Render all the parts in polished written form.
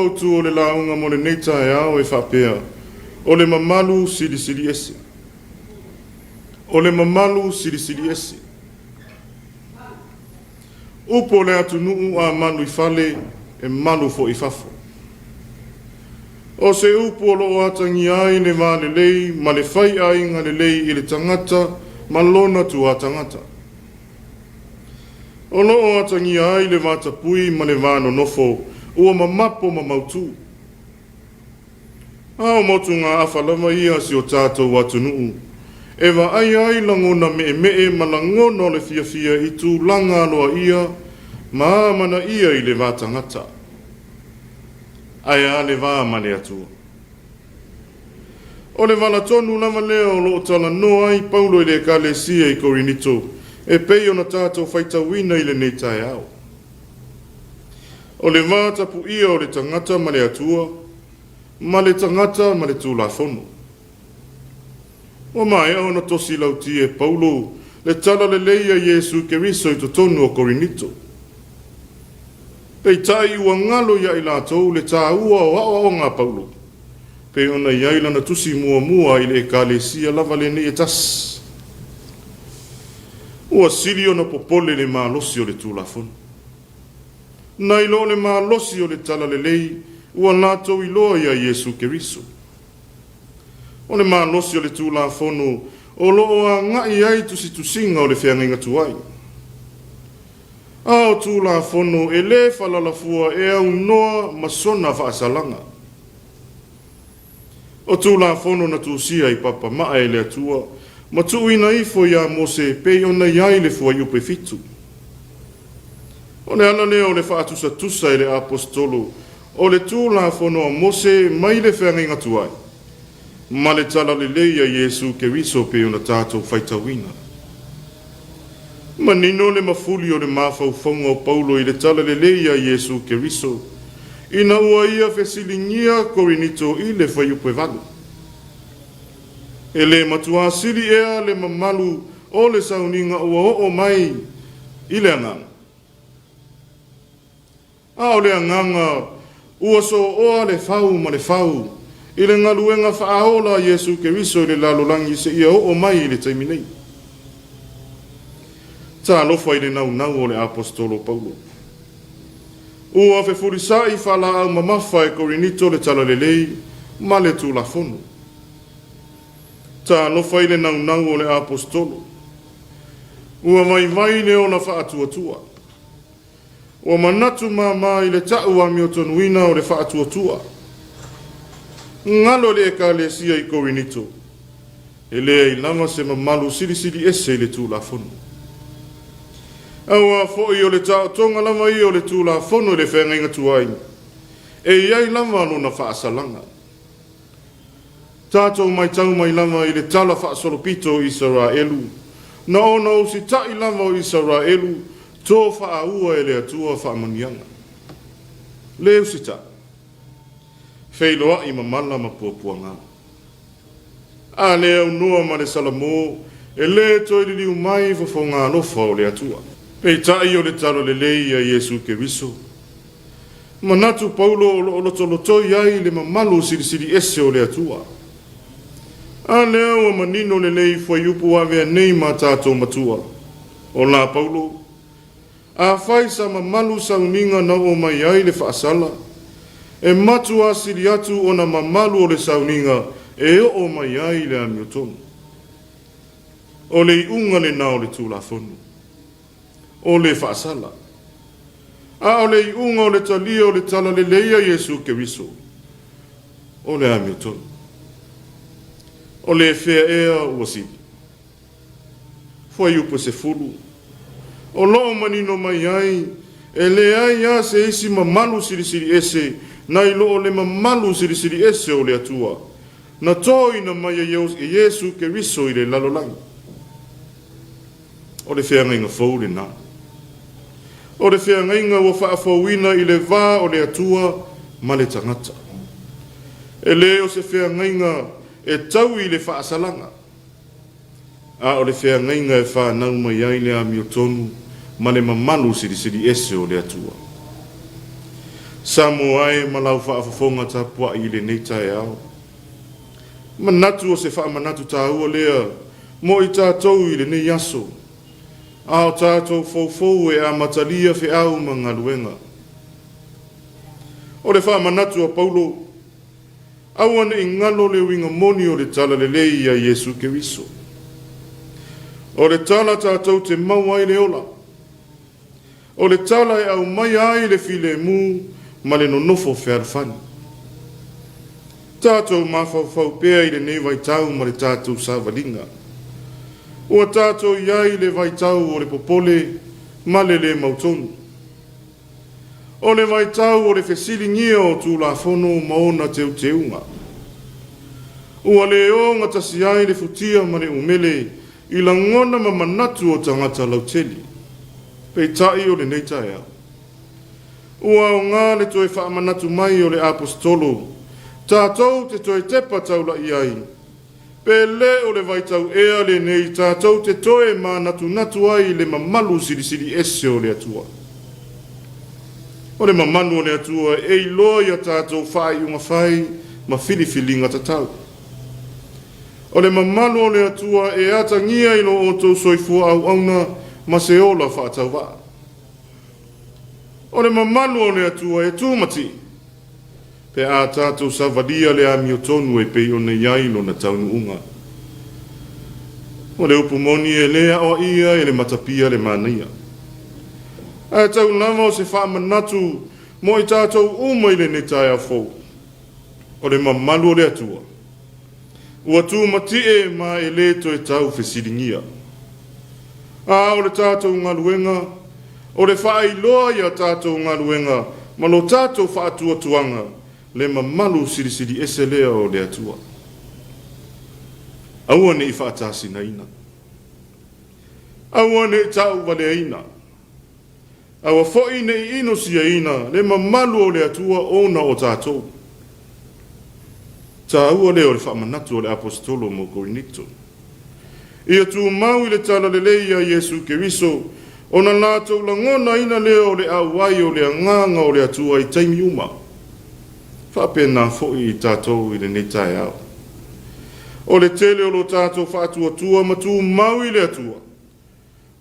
autu o le lauga mo lenei taeao e faapea, O le mamalu silisili ese. O le mamalu silisili ese. Upu o le atunuu a malu i fale, e malu foi i fafo. O se upu o lo o atagia ai le va lelei ma le faiaiga lelei i le tagata ma lona tuatagata. O lo o atagia ai le vatapui ma le va nonofo ua mamapo ma mautu. A o motugaafa lava ia a si o tatou atunuu e vaaia ai lagona meemee ma lagona o le fiafia i tulaga aloaia ma amanaia i le va tagata. Ae a le va ma le Atua? O le vala tonu lava lea o lo o talanoa ai Paulo i le Ekalesia i Korinito e pei ona tatou faitauina i lenei taeao. O le va tapuia o le tagata ma le Atua, ma le tagata ma le Tulafono. Ua maea ona tosi lauti e Paulo le talalelei a Iesu Keriso i totonu o Korinito. Peitai ua galo ia i latou le taua o aoaoga a Paulo, pei ona i ai lana tusi muamua i le Ekalesia lava lenei e tasi. Ua sili ona popole le malosi o le Tulafono. Nai lo le malosi o le talalelei ua latou iloa iā Iesu Keriso. O le malosi o le Tulafono o lo o agai ai tusitusiga o le feagaiga tuai. A o Tulafono e lē falalafua e aunoa ma sona faasalaga. O Tulafono na tusia i papamaa e le Atua ma tuuina ifo iā Mose pei ona i ai le fuaiupu e fitu. O le ala lea o le faatusatusa e le Aposetolo o le Tulafono a Mose mai le feagaiga tuai ma le talalelei a Iesu Keriso pei ona tatou faitauina. Manino le mafuli o le mafaufauga o Paulo i le talalelei a Iesu Keriso ina ua ia fesiligia Korinito i le fuaiupu e valu. E le matuā sili ea le mamalu o le sauniga ua oo mai i le agaga? A o le agaga ua sooa le fau ma le fau i le galuega faaola a Iesu Keriso i le lalolagi seia oo mai i le taimi nei. Talofa i le naunau o le Aposetolo Paulo. Ua fefulisai faalaau mamafa e Korinito le Talalelei ma le Tulafono. Talofa i le naunau o le Aposetolo. Ua vaivai le ola faatuatua. Ua manatu māmā i le ta'u amiotonuina o le faatuatua. Galo le Ekalesia i Korinito, e leai lava se mamalu silisili ese i le Tulafono. Auā foi o le taotoga lava ia o le Tulafono i le feagaiga tuai, e i ai lava lona faasalaga. Tatou matau mai lava i le tala faasolopito o Isaraelu, na ona usitaʻi lava o Isaraelu to faaua e le Atua faamanuiaga. Le usitaʻi, feiloaʻi ma mala ma puapuaga. A le aunoa ma le Salamo, e lē toe liliu mai fofoga alofa o le Atua. Peitai o le tala lelei a Iesu Keriso, Manatu Paulo o lo o lotolotoi ai le mamalu silisili ese o le Atua. A lea ua manino lelei fuaiupu avea nei ma tatou matua. O la Paulo, Afai sa mamalu sauniga na oo mai ai le faasala, e matuā sili atu ona mamalu o le sauniga e oo mai ai le amiotonu. O le iuga lena o le Tulafono. O le faasala. A o le iuga o le talia o le talalelei a Iesu Keriso, o le amiotonu. O le fea ea ua sili? Fuaiupu 10. O lo o manino mai ai, e leai lava se isi mamalu silisili ese nai lo o le mamalu silisili ese o le Atua, na toina mai e Iesu Keriso i le lalolagi. O le feagaiga fou lena. O le feagaiga ua faafouina i le va o le Atua ma le tagata. E le o se feagaiga e tau i le faasalaga, a o le feagaiga e fanau mai ai le amiotonu ma le mamalu silisili ese o le Atua. Samoa e ma lau faafofoga tapuai i lenei taeao. Manatu o se faamanatu taua lea mo i tatou i lenei aso, a o tatou foufou e amatalia feau ma galuega. O le faamanatu a Paulo, aua ne i galo le uiga moni o le talalelei ia Iesu Keriso. O le tala tatou te maua ai le ola. O le tala e aumaia ai le filemu ma le nonofo fealofani. Tatou mafaufau pea i lenei vaitau ma le tatou savaliga. Ua tatou i ai i le vaitau o le popole ma le lē mautonu. O le vaitau o le fesiligia o Tulafono ma ona teuteuga. Ua le ogatasi ai le futia ma le umele i lagona ma manatu o tagata lautele. Peitai o lenei taeao, ua aoga le toe faamanatu mai o le Aposetolo, tatou te toe tepa taula'i ai, pe lē o le vaitau ea lenei tatou te toe manatunatu ai i le mamalu silisili ese o le Atua. O le mamalu o le Atua e iloa i a tatou faaiuga fai ma filifiliga tatau. O le mamalu o le Atua e atagia i lo outou soifua auauna ma se ola faatauvaa. O le mamalu o le Atua e tumatie pe a tatou savalia le amiotonu e pei ona i ai lona taunuuga. O le upu moni e lē aoaia e le matapia le manaia. Ae tau lava o se faamanatu mo i tatou uma i lenei taeao fou. O le mamalu o le Atua ua tumatie ma e lē toe tau fesiligia. A o le tatou galuega, o le faailoa i a tatou galuega ma lo tatou faatuatuaga le mamalu silisili ese lea o le Atua. Aua ne i faatasinaina. Aua ne i tauvaleaina. Aua foi ne i inosiaina le mamalu o le Atua ona o tatou. Taua lea o le faamanatu o le Aposetolo mo Korinito. Ia tumau i le talalelei ia Iesu Keriso, ona latou lagonaina lea o le auai o le agaga o le Atua i taimi uma. Faapena foi i tatou i lenei taeao. O le tele o lo tatou faatuatua ma tumau i le Atua,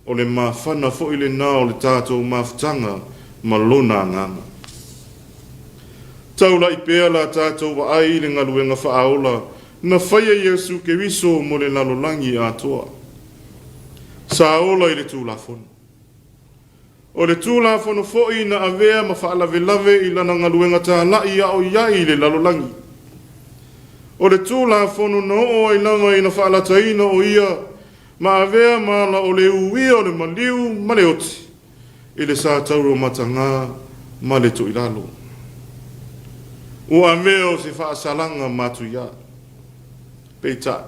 O le mafana foi lena o le tatou mafutaga ma Lona Agaga. Taula'i pea la tatou vaai i le galuega faaola na faia Iesu Keriso mo le lalolagi atoa. Sa ola i le Tulafono. O le Tulafono foi na avea ma faalavelave i lana galuega tala'i a o i ai i le lalolagi. O le Tulafono na oo ai lava ina faalataina o ia ma avea ma ala o le uia o le maliu ma le oti i le sa tauromatagā ma le toilalo. Ua avea o se faasalaga matuiā. Peitai,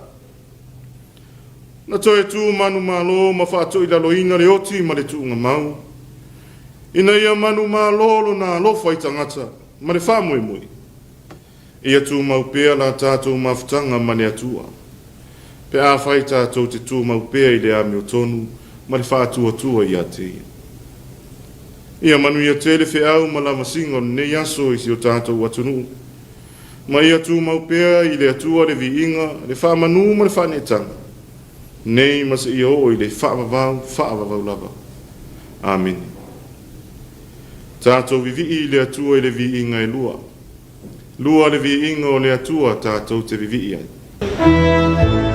na toe tu manumalo ma faatoilaloina le oti ma le tuugamau, ina ia manumalo lona alofa i tagata ma le faamoemoe. Ia tumau pea la tatou mafutaga ma le Atua, pe afai tatou te tumau pea i le amiotonu ma le faatuatua ia te Ia. Ia manuia tele feau ma lavasiga o lenei aso i si o tatou atunuu, ma ia tumau pea i le Atua le viiga, le faamanu ma le faaneetaga, nei ma seia oo i le faavavau faavavau lava. Amene. Tatou vivii i le Atua i le viiga e lua. Lua le viiga o le Atua tatou te vivii ai.